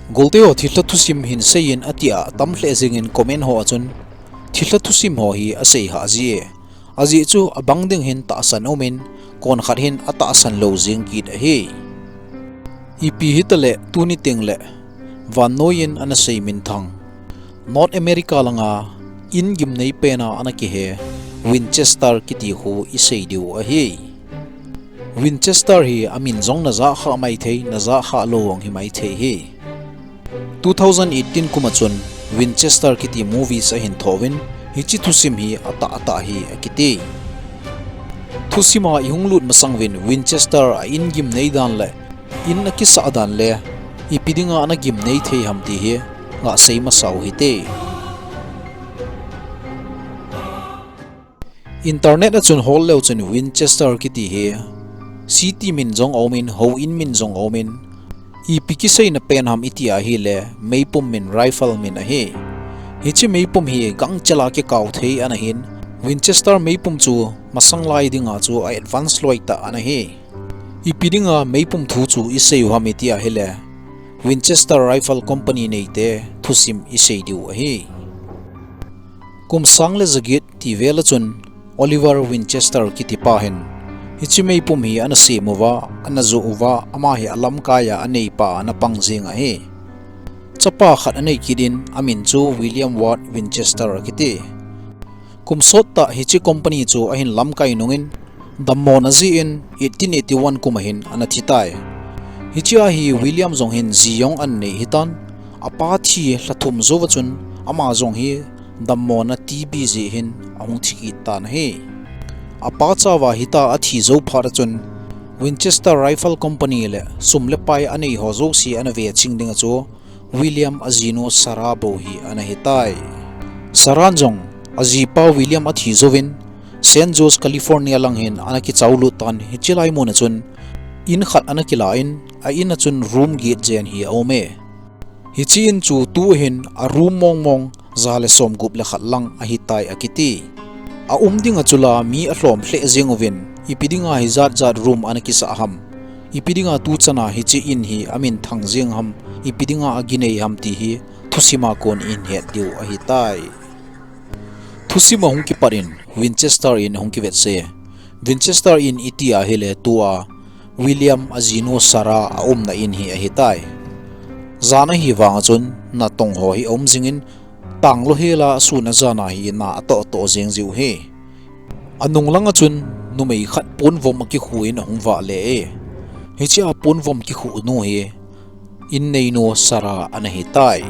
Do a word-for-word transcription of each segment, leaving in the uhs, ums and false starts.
Golte ho thilha thusim hin seiyin atia atam lheh jengin comment ho a chun thilha thusim ho hi asei hah ji e. Ajeh chu abang ding hin tahsan umin, kon khat hin atahsan lou jeng kit ahi. Ipi hitaleh tuni tengleh vannoiyin ana sei minthang North America langa in gimnei pena ana kihe Winchester kiti khu isei diu ahi. Winchester hi amin jong najah khah maithei, najah khah lou jong hi maithei hi. Two thousand eighteen kum a chun Winchester kiti movies ahin thouvin, hiche thusim hi atah atah hi akiti. Thusim a ihung lut masang uvin Winchester a in gimnei dan le in akisah dan le ipi dinga ana gimnei thei ham ti hi ngah sei masa u hite. Internet a chun hol leu chun Winchester kiti hi city min jong aumin, houin min jong aumin, ipi kiseina pen ham iti ahile meipum min, rifle min ahi. Hiche meipum hi gangchela kikao thei ana hin, Winchester meipum chu masang lai dinga chu a advance loi tah ana hi. Ipi dinga meipum thu chu isei u ham iti ahile Winchester Rifle Company neite thusim isei diu ahi. Kum sang le jaget ti vel a chun Oliver Winchester kiti pa hin hiche meipum hi ana sem uva, ana joh uva, ama hi alamkai a aneipa ana pang jeng ahi. Chapa khat anei kit in amin chu William Ward Winchester akiti. Kum sot tah hiche company chu ahin lamkai nungin, dammona jeh in eighteen eighty one kum a hin ana thi tai. Hiche a hi William jong hin ji jong ana nei hitan, apa thi lha thum jouva chun ama jong hi dammona T B jeh hin ahung thi kit tan ahi. Apa chauva hita athi jou phat a chun Winchester Rifle Company le sum le pai anei ho jouse ana veching ding a chu William ajinu Sarah bou hi ana hitai. Sarah jong ajipa William athi jouvin San Jose, California lang hin ana kichao lut tan, hiche lai mun a chun in khat ana kila in, a in a chun room get jen hi aum e. Hiche in chu tu hin a room mong mong ja le som gup le khat lang ahitai akiti. A um ding a chu la mi alhom lheh jeng uvin, ipi dinga hijat jat room ana kisah ham, ipi dinga tu chana hiche in hi aminthang jeng ham, ipi dinga aginei ham ti hi thusim a kon in het diu ahitai. Thusim ahung kipat in Winchester in ahung kivetsah e. Winchester in iti ahile tua William ajinu Sarah aumna in hi ahitai. Jan ahi vang a chun natong ho hi aum jingin, tanglou hela sun a jan a hi na atoh toh jeng jiu hi. Anung lang a chun numei khat ponvom akikhu in ahung vah le e. Hiche a ponvom kikhu nu hi in neinu Sarah ana hitai.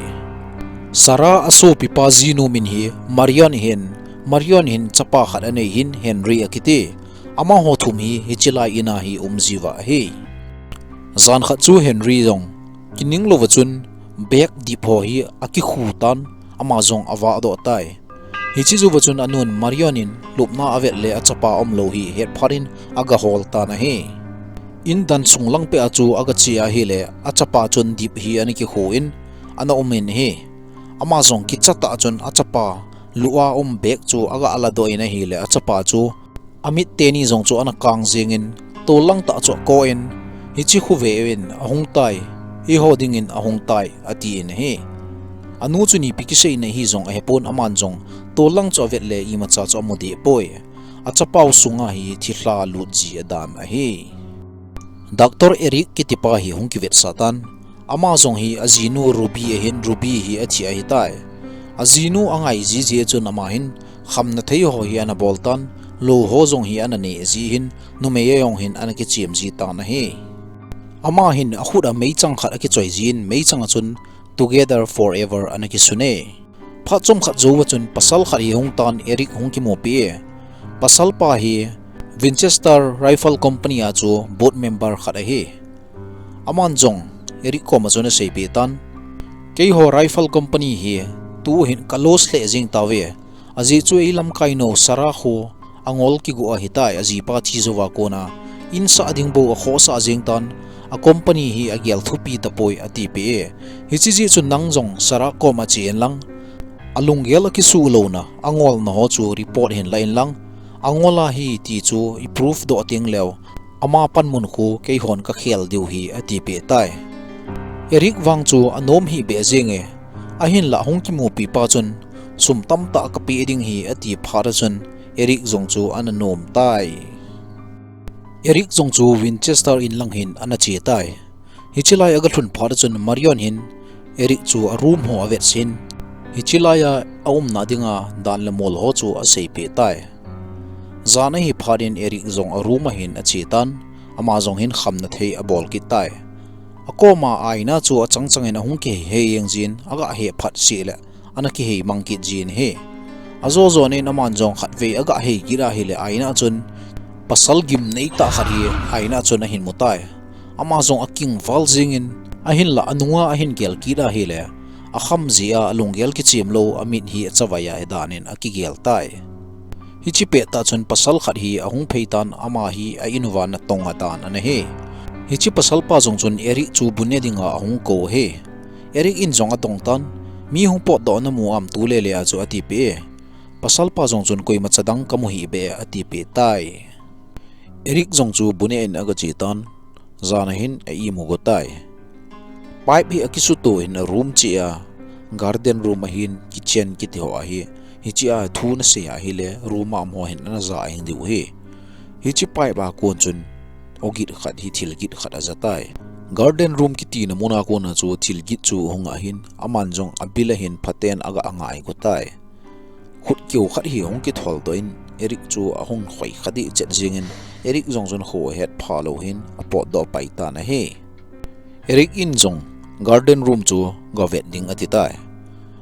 Sarah asopipa jinu min hi Marion hin, Marion hin chapa khat anei hin Henry akiti. Amaho thum hi hiche lai in a hi um jiuva ahi. Jan khat chu Henry jong kining louva chun bag dip ho hi akikhu tan, ama jong avah doh tai. Hiche jouva chun anun Marion in lupna avet le achapa aumlou hi het phat in agahol tan ahi. In dan sung lang peh a chu agache ahile achapa chun dip hi ana kikhu in ana um in ahi. Ama jong kicha tah chun achapa luh a um bag chu aga ladoh in ahile achapa chu amit teni jong chu ana kang jengin, tollang tah chu akou in, hiche khu ve uvin ahung tai, eiho dingin ahung tai, atin ahi. Anu chun ipi kiseina ahi jong ahepon, aman jong tollang chu avet le imacha chu amu deh poi. Achapau sunga hi thilha lut ji adan ahi. Doctor Eric kitipa hi hung kivetsah tan, ama jong hi ajinu Ruby ahin, Ruby hi athi ahitai. Ajinu angai jiji a chun ama hin khamna thei ho hi ana bol tan, lou ho jong hi ana nei ji hin, numei a jong hin ana kichem ji tan ahi. Ama hin akhut a meichang khat akichoi jin, meichang a chun Together Forever ana kisun e. Phat chomkhat jouva chun pasal khat hi hung tan, Eric hung kimupi e. Pasal pa hi Winchester Rifle Company a chu board member khat ahi. Aman jong Eric koma chun aseipeh tan, keiho Rifle Company hi tu hin ka lose lheh jeng tauve. Ajeh chu eilamkai nou Sarah khu angol kigo ahitai, ajipa thi jouva kona in sah ding bou akhohsah jeng tan, a company hi agel thupi tapoi, atipeh e. Hiche jeh chun nang jong Sarah koma che inlang, alunggel akisuh louna, angolna ho chu report hin la inlang, angol ahi ti chu i proof doh teng leu, ama panmun khu keihon kakhel diu hi, atipeh tai. Eric vang chu anom hih beh jenge. Ahinlah hung kimupi pa chun, sum tamtah kapeh ding ahi ati phat a chun, Eric jong chu ana nom tai. Eric jong chu Winchester in lang hin ana che tai. Hiche lai aga lhun phat a chun Marion hin Eric chu a room ho avet sin. Hiche lai a aumna dinga dan le mol ho chu aseipeh tai. Jan ahi phat in Eric jong a room a hin ache tan, ama jong hin khamna thei abol kit tai. Akoma aina chu achang chang in ahung kihei hei jeng jin, aga heh phat seh le ana kihei mang kit jin ahi. Ajo jo in aman jong khatvei aga hei kit ahile aina chun pasal gimnei tah khat hi aina chun ahin mu tai. Ama jong akingval jeng in, ahinlah anunga ahin gel kit ahile, akham jeh a alunggel kichem lou, amit hi achavai a hi dan in akigel tai. Hiche pettah chun pasal khat hi ahung phei tan, ama hi a in uva natong a dan ana hi. Hiche pasal pa jong chun Eric chu bu ne dinga ahung kou ahi. Eric in jong adong tan, mi hung potdoh namu am tulele a chu atipeh e. Pasal pa jong chun koimacha dang kamu hih beh e atipeh tai. Eric jong chu bu ne in aga che tan, jan a hin a imu go tai. Pipe hi akisuto hin a room cheh a, garden room ahin kitchen kiti ho ahi, hiche a thu ana sei ahile room a um ho hin ana ja ahing diu ahi. Hiche pipe a kon chun ogit khat hi thil git khat aja tai. Garden room kiti na mun a kon a chu thil git chu ahung a hin, aman jong abil a hin phaten aga angai go tai. Khut keu khat hi ahung kithol doh in, Eric chu ahung khoi kha deh chet jeng in, Eric jong chun kho ahet pha lou hin apotdoh pai tan ahi. Eric in jong garden room chu gavet ding ati tai.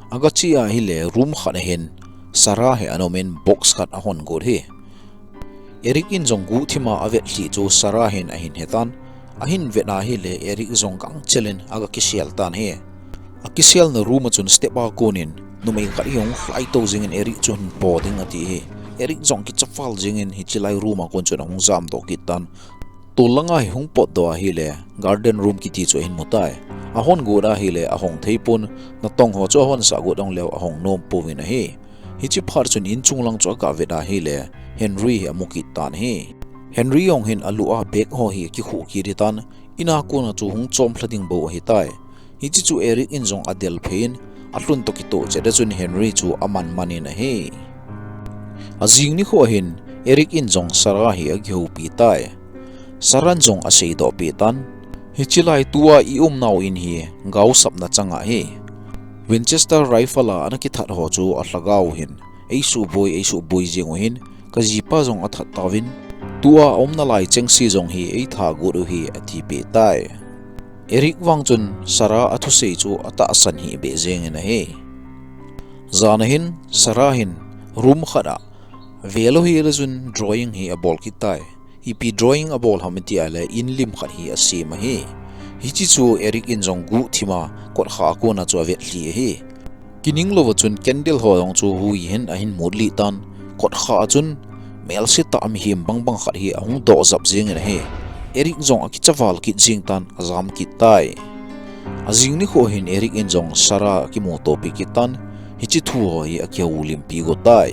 Aga che ahile room khat a hin Sarah hi ana um in box khat ahon got ahi. Eric in jong guhthim a avet lhih chu Sarah hin ahin he tan, ahin vet ahile Eric jong gangchel in aga kisel tan ahi. Akiselna room a chun step a kon in numei khat hi ahung lhai to jeng in Eric chu hin po ding ati ahi. Eric jong kichaval jeng in hiche lai room a kon chun ahung jamdoh kit tan. Tol langa hi hung potdoh ahile, garden room kiti chu ahin mu tai. Ahon got ahile, ahong thei pon, natong ho chu ahon sah got ong leu ahong nom pouvin ahi. Hiche phat chun inchung lang chu aga vet ahile, Henry hi amu kit tan ahi. Henry jong hin alu a bag ho hi akikhuh kit tan, in a kon a chu hung chom lha ding bou ahi tai. Hiche chu Eric in jong adel phei in, alhun toh kitoh chet a chun Henry chu aman man in ahi. Ajing nikho a hin, Eric in jong Sarah hi akihoupi tai. Sarah in jong aseidoh peh tan, hiche lai tua i umnau in hi gaosapna chang ahi. Winchester rifle a ana kithat ho chu alhagao hin eisuboi, eisuboi jeng u hin, kajipa jong athat tauvin, tua aumna lai chengse jong hi eitha got u ahi atipeh tai. Eric vang chun Sarah athusei chu atahsan hih beh jeng in ahi. Jan a hin Sarah hin room khat a velou hile chun drawing hi abol kit tai. Ipi drawing abol ham iti ahile in lim khat hi asem ahi. Hiche chu Eric in jong guhthim a kotkha a kon a chu avet lhih ahi. Kining louva chun candle ho jong chu hui hin ahin mut lih tan, kotkha a chun melse tah mihem bangbang khat hi ahung doh jap jeng in ahi. Eric jong akichaval kit jeng tan, ajam kit tai. Ajing nikho hin Eric in jong Sarah akimutopi kit tan, hiche thu ho hi akihoulimpi go tai.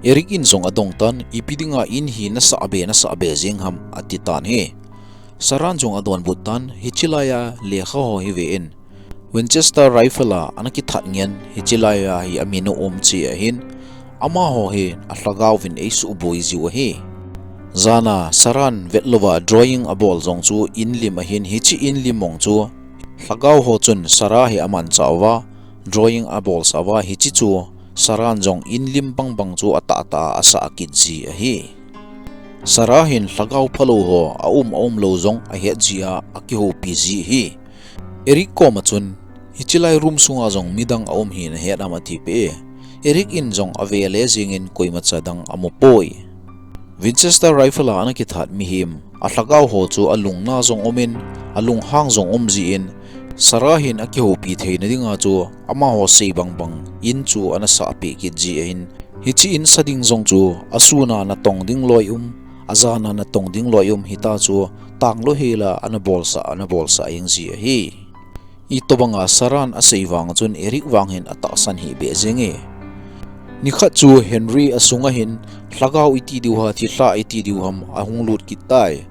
Eric in jong adong tan, ipi dinga in hi nasah be, nasah be jeng ham ati tan ahi. Sarah in jong adonbut tan, hiche lai a lekha ho hi ve in, Winchester rifle a ana kithat ngen, hiche lai a hi amin aum che ahin, amaho hi alhagao vin eisuboi jiu ahi. Jan a Sarah in vet louva drawing abol jong chu in lim ahin, hiche in lim mong chu lhagao ho chun Sarah hi amanchah uva, drawing abolsah uva, hiche chu Sarah in jong in lim bangbang chu atahtah a asah kit ji ahi. Sarah hin lhagao phalou ho aum aumlou jong ahet ji a akihoupi ji ahi. Eric koma chun, hiche lai room sunga jong midang aum hi nahet am atipeh e. Eric in jong avele jeng in koimacha dang amu poi. Winchester rifle a ana kithat mihem, alhagao ho chu alungna jong um in, alunghang jong um ji in, Sarah hin akihoupi theina dinga chu amaho sei bangbang in chu ana sahpeh kit ji ahin, hiche in sa ding jong chu asun a natong ding loi um, ajan a natong ding loi um, hitia chu tanglou hel a ana bolsah, ana bolsah jeng ji ahi. Itobang a Sarah in asei vang chun Eric vang hin atahsan hih beh jenge. Nikhat chu Henry asung a hin lhagao iti diu ham, thilha iti diu ham ahung lut kit tai.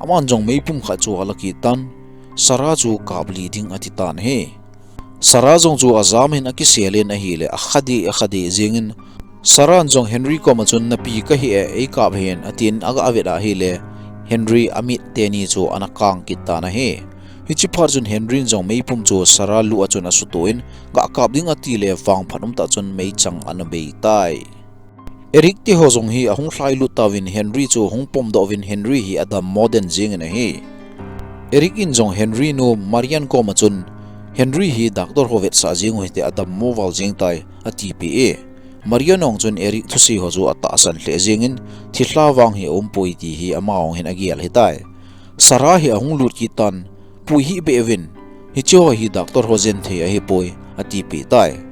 Aman jong meipum khat chu ala kit tan. Sarah chu kapli ding ati tan ahi. Sarah jong chu ajam in akisel in ahile, akha deh, akha deh jeng in, Sarah in jong Henry koma chun, "Napi kahi e, eikap hen," atin aga avet ahile, Henry amit teni chu ana kang kit tan ahi. Hiche phat chun Henry in jong meipum chu Sarah lu a chun asuto in, "Gakap ding," atile, vangphat umtah chun meichang ana bei tai. Eric teho jong hi ahung lhailut tauvin, Henry chu hung pomdoh uvin, Henry hi adammo den jeng in ahi. Eric in jong Henry nu Marian koma chun, "Henry hi doctor ho vetsah jeng u hite, adammo val jeng tai," atipeh e. Marian in jong chun Eric thusei ho chu atahsan lheh jeng in, "Thilha vang hi aumpoi," ti hi ama jong hin agel ahitai. Sarah hi ahung lut kit tan, "Pui hih beh uvin, hiche ho hi doctor ho jen thei ahipoi," atipeh tai.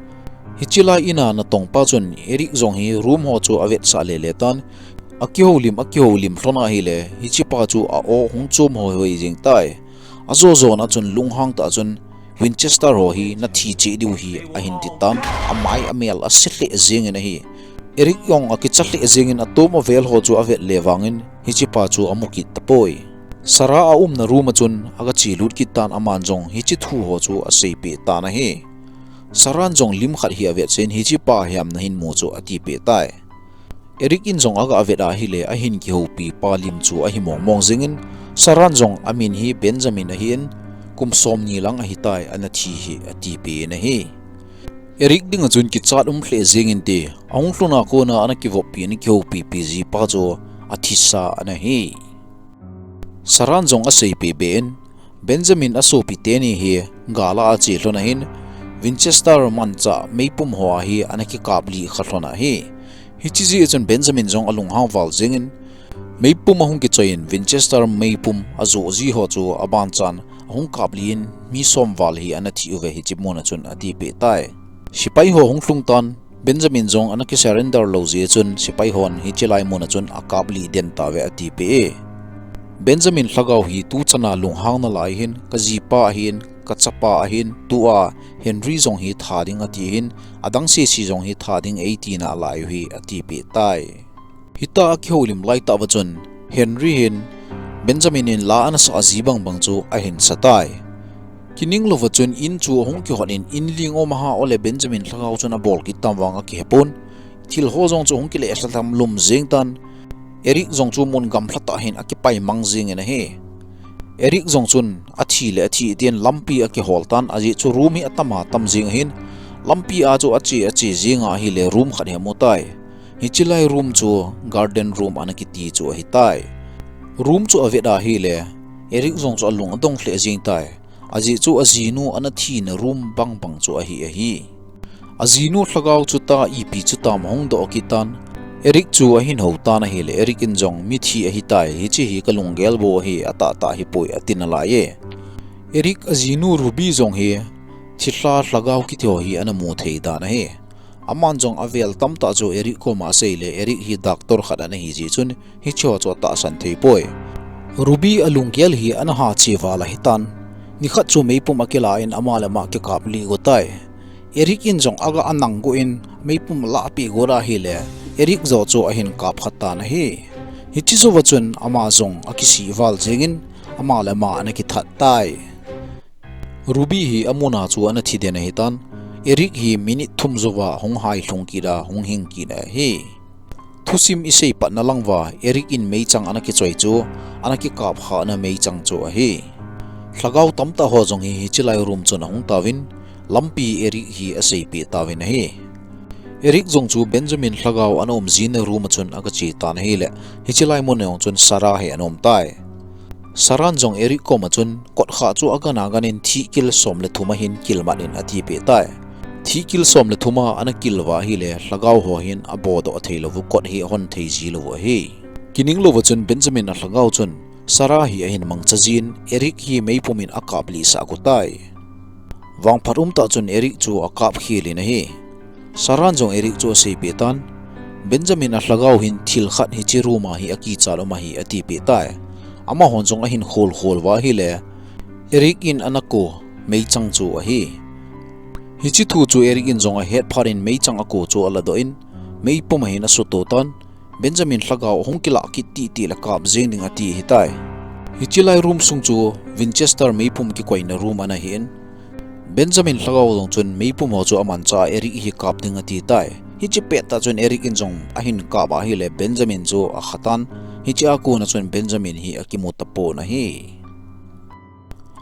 Hiche lai in a natong pa chun Eric jong hi room ho chu avetsah lele tan, akihoulim, akihoulim lhon ahile, hiche pa chu a-aw hung chom hoihoi jeng tai. Ajo jon a chun lunghang tah chun, "Winchester ho hi nathi cheh diu ahi," ahin ti tan, amai amel ase lheh jeng in ahi. Eric jong akicha lheh jeng in atom avel ho chu avet le vang in, hiche pa chu amu kit tapoi. Sarah aumna room a chun aga chelut kit tan, aman jong hiche thu ho chu aseipeh tan ahi. Sarah in jong lim khat hi avet sen, "Hiche pa hiam nahin mu chu?" atipeh tai. Eric in jong aga avet ahile, ahin kihoupi pa lim chu ahi mong mong jeng in, Sarah in jong amin hi Benjamin ahin, kum somni lang ahitai, ana thi hi atipeh in ahi. Eric ding a chun kichat um lheh jeng inte, ahung lhun a kona ana kivoppi, ana kihoupipi ji pa chu athisa ana hi. Sarah in jong aseipeh beh in, Benjamin asopi teni hi gal a ache lhon ahin, Winchester manchah meipum ho a hi ana kikap lih kha lhon ahi. Hiche jeh a chun Benjamin jong alunghang val jeng in, meipum ahung kichoi in, Winchester meipum ajoh ji ho chu aban chan ahung kap lih in, mi som val hi ana thi uve hiche mun a chun, atipeh tai. Sepai ho hung lhung tan, Benjamin jong ana kisurrender lou jeh a chun, sepai hon hiche lai mun a chun akap lih den tauve, atipeh e. Benjamin lhagao hi tuchan a lunghang nalai hin, "Kajipa ahin, kachapa ahin, tua Henry jong hi that ding ati hin, adang sese jong hi that ding eiti nalai u ahi," atipeh tai. Hitia akihoulim lai tah uva chun, Henry hin Benjamin in la ana sah ji bang bang chu ahin sa tai. Kining louva chun in chu ahung kihot in, in ling um ahile Benjamin lhagao chun abol kit tam vang akihe pon. Thil ho jong chu ahung kileh lha tham lum jeng tan. Eric jong chu mun gamla tah hin akipai mang jeng in ahi. Eric jong chun athi le athi tin lampi akihol tan, ajeh chu room hi atam atam jeng ahin, lampi a chu ache ache jeng ahile room khat hi amu tai. Hiche lai room chu garden room ana kiti chu ahitai. Room chu avet ahile, Eric jong chu alung adong lheh jeng tai. Ajeh chu ajinu ana thina room bang bang chu ahi ahi. Ajinu lhagao chu ta ipi chu tam ahung doh kit tan. Eric chu ahin hou tan ahile, Eric in jong, "Mithi ahitai, hiche hi kalunggel bou ahi, atah tah ahipoi," ati nalai e. Eric ajinu Ruby jong hi thilha lhagao kiti ho hi ana mu thei dan ahi. Aman jong avel tamtah chu Eric koma asei le, Eric hi doctor khat ana hi jeh chun, hiche ho chu atahsan thei poi. Ruby alunggel hi ana ha che val ahitan. Nikhat chu meipum akila in ama le ama kikap lih go tai. Eric in jong aga anang go in meipum alah peh go ahile, Eric jo chu ahin kap kha tan ahi. Hiche jouva chun ama jong akisih val jeng in ama le ama ana kithat tai. Ruby hi amun a chu ana thi den ahitan, Eric hi minute thum jouva hung hai lhung kit a, hung hing kit ahi. Thusim isei patna lang uva, Eric in meichang ana kichoi chu, ana kikap khana meichang chu ahi. Lhagao tamtah ho jong hi hiche lai room chun ahung tauvin, lampi Eric hi aseipeh tauvin ahi. Eric jong chu Benjamin lhagao ana um jina room a chun aga che tan ahile, hiche lai mun a jong chun Sarah hi ana um tai. Sarah in jong Eric koma chun, "Kot kha chu agan agan in thihkil som le thum ahin kil mat in," atipeh tai. Thihkil som le thum a ana kil uva ahile, lhagao ho hin abodoh thei lou u, kot hi ahon thei ji lou u ahi. Kining louva chun Benjamin alhagao chun Sarah hi ahin mangcha jin, Eric hi meipum in akap lih sah go tai. Vangphat umtah chun Eric chu akap khel in ahi. Sarah in jong Eric chu aseipeh tan, "Benjamin alhagao hin thil khat hiche room a hi akichat um ahi," atipeh tai. Amahon jong ahin khol khol uva ahile, Eric in ana ko meichang chu ahi. Hiche thu chu Eric in jong ahet phat in meichang ako chu aladoh in, meipum ahin asuto tan, Benjamin lhagao ahung kilah kit titi le kap jeng ding ati ahitai. Hiche lai room sung chu Winchester meipum kikoina room ana hin, Benjamin lhagao jong chun meipum ho chu amanchah a Eric hi kap ding ati tai. Hiche pettah chun Eric in jong ahin kap ahile Benjamin chu akha tan. Hiche a kona chun Benjamin hi akimu tapon ahi.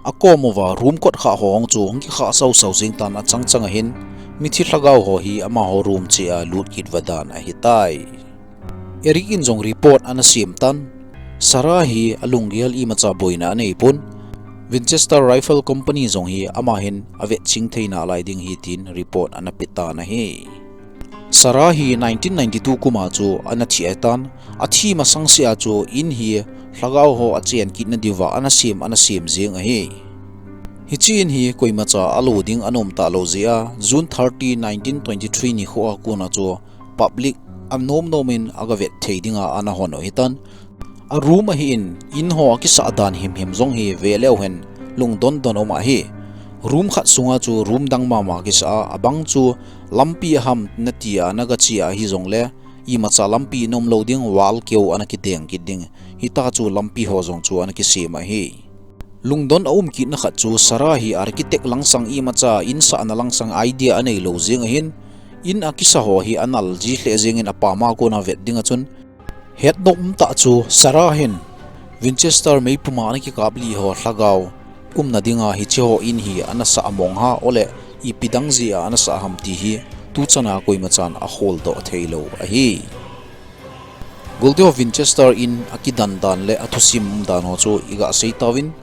Akom uva room kot kha ho hung chu hung kikha sau sau jing tan achang chang ahin, mithi lhagao ho hi amaho room cheh a lut kit va dan ahitai. Eric in jong report ana sem tan. Sarah hi alunggel imacha boina anei pon. Winchester Rifle Company jong hi ama hin avet ching theina lai ding hi tin report ana pe tan ahi. Sarah hi nineteen ninety-two kum a chu ana thi ahitan, athi masang seh a chu in hi lhagao ho achen kitna diuva ana sem, ana sem jeng ahi. Hiche in hi koimacha alo ding ana um talou jeh a, June thirty, nineteen twenty-three nikho a kona chu public anom nom in aga vet thei dinga ana hon u ahitan. A room ahin, in ho akisah dan himhim jong hi ve leu hen lungdon don um ahi. Room khat sunga chu room dang mama kisa a, abang chu lampi aham nati a ana gache ahi jongle, imacha lampi nom lou ding, wall keu ana kideng kit ding. Hita chu lampi ho jong chu ana kisem ahi. Lungdon aum kitna khat chu Sarah hi architect langsang imacha in sahna langsang idea anei lou jeng ahin, in akisa ho hi anal ji lheh jengin apam a kona vet dinga chun, hetnom umtah chu Sarah hin Winchester meipum a ana kikap li ho lhagao umna dinga hiche ho in hi ana sah mong ham, ole ipi dang jeh a ana sah ham ti hi tuchan a koimachan aholdoh theilou ahi. Golde ho Winchester in akidan dan le athusim dan ho chu iga sei tauvin,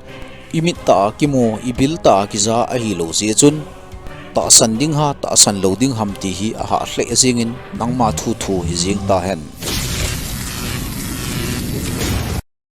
imit tah a kimu, ibil tah a kija ahilou jeh chun, tahsan ding ham, tahsan lou ding ham ti hi ahah lheh jengin nangma thu thu hijeng tahen.